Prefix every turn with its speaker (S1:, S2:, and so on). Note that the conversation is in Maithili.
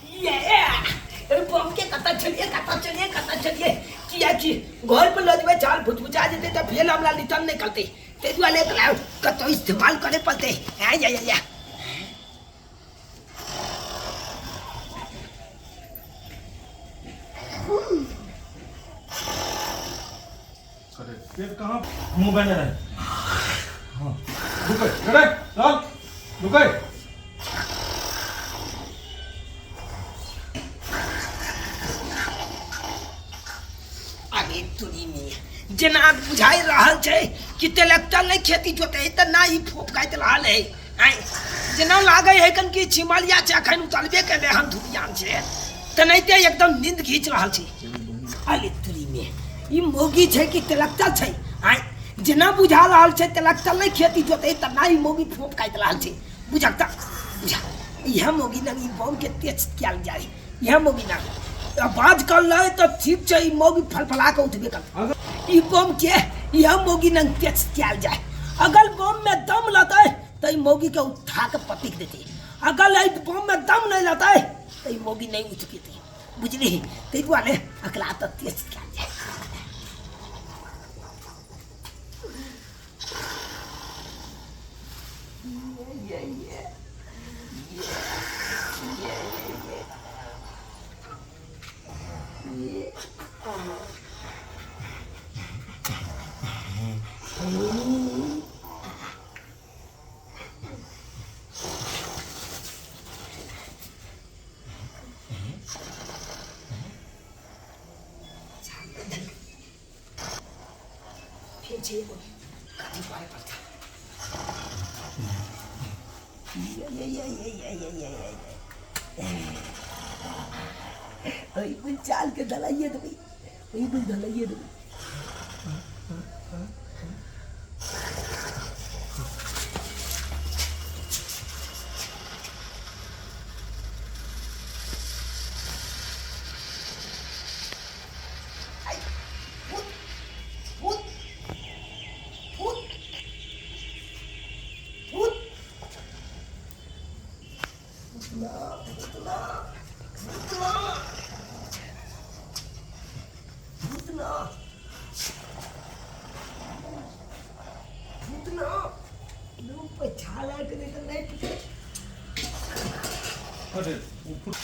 S1: ये अरे बम के कतऽ छलियै, कतऽ छलियै, कतऽ छलियै? किएकि घर पर लऽ जेबै, चाल भुजभुजा जेतै तऽ फेर हमरा रिटर्न नहि करतै, ताहि दुआरे एकरा कतौ इस्तेमाल करे पड़तै। आ या या या
S2: अरे पेट कहाँ मुंह बने रहे। हाँ, रुके अरे चल रुके।
S1: अरे तुरी में जेना बुझाइ रहल छै कि ट्रैक्टर नहि खेती जोते तऽ ना ई फोप काटि रहल है। आँय, जेना लागै है कन कि छिमलिया छै, अखन उतरबे केलै हन धुरियान छै, तेनाहिते एकदम नींद घीच रहल छै। अरे तुरी में ई मौगी छै कि ट्रैक्टर छै? आँय, जेना बुझा रहल छै ट्रैक्टर नहि खेती जोते तऽ ना ई मौगी फोप काटि रहल छै। बुझक तऽ बुझा, इएह मौगी लग ई बम के तेज कयल जाय, इएह मौगी लग आवाज कर लै तऽ ठीक छै, ई मौगी फलफला के उठबे करतै। ई बम के इएह मौगी लग तेज कयल जाय, अगर बम में दम लतै तऽ ई मौगी के उठा के पटकि देतै, अगर एहि बम में दम नहि लतै तऽ ई मौगी नहि उठि पेतै, बुझलिही? ताहि दुआरे एकरा तऽ तेज कयल जाय। फेर छै एगो कथी करे पड़तै। ये ये ये ये ये ये ये ओहि कुल चाल के धलाइए देबै, ओहि कुल धलाइए देबै। भूत भूत भूत भूत भूतना भूतना भूतना भूतना भूतना लोग पर छाला के नहीं तो नहीं।
S2: अरे वो फुट।